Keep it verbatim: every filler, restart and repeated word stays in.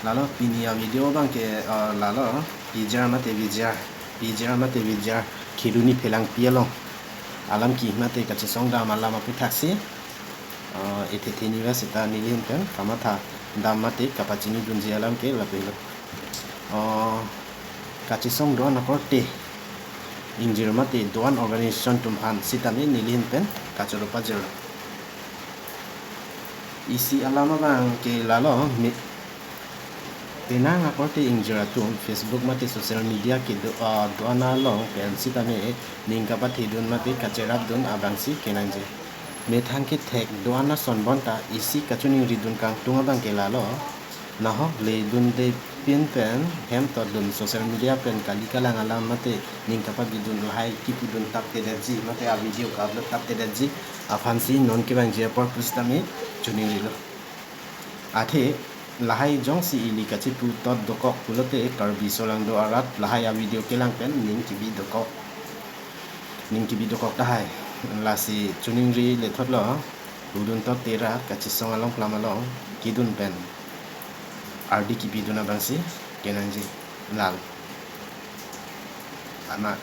Lalo pini a-video abang ke, uh, lalo P G R mate V G R, P G R mate V G R, Kheroni Phelangpi along alam ke mate kachesong dam alam aputhaksi, uh, ethe theni va seta nelihin pen kamatha dam mate kapachini dunji alam ke lapu helo. Uh, kachesong do-an akorte ingjir mate do-an organization atum aphan sitame nelihin pen kachoro pajirlo. Isi alam abang ke lalo me-, penang akorte ingjir atum Facebook mate social media kedo, ah, do-an along pen sitame ning kapathe dun mate kacherap dun abangsi kenangji. Methang kethek do-an ason bonta isi kachiningri dun kangtung abang ke lalo, nahok le dunde pin pen hem tot dun social media pen kali kalang alam mate ning kapabi dun lahai kipu dun taptedetji mate a-video ka-upload taptedetji aphansi non kevangji apor pusitame chiningrilo. Athe lahai jongsi ili kachipu tot dokok pulote Karbi solangdo arat lahai a-video kelang pen ning kebi dokok, ning kebi dokok tahai. Lasi chiningri lethotlo, pudun tot tera kachesong along klam along kedun pen ardi kebi dun abangsi kenangji. Lal. Amat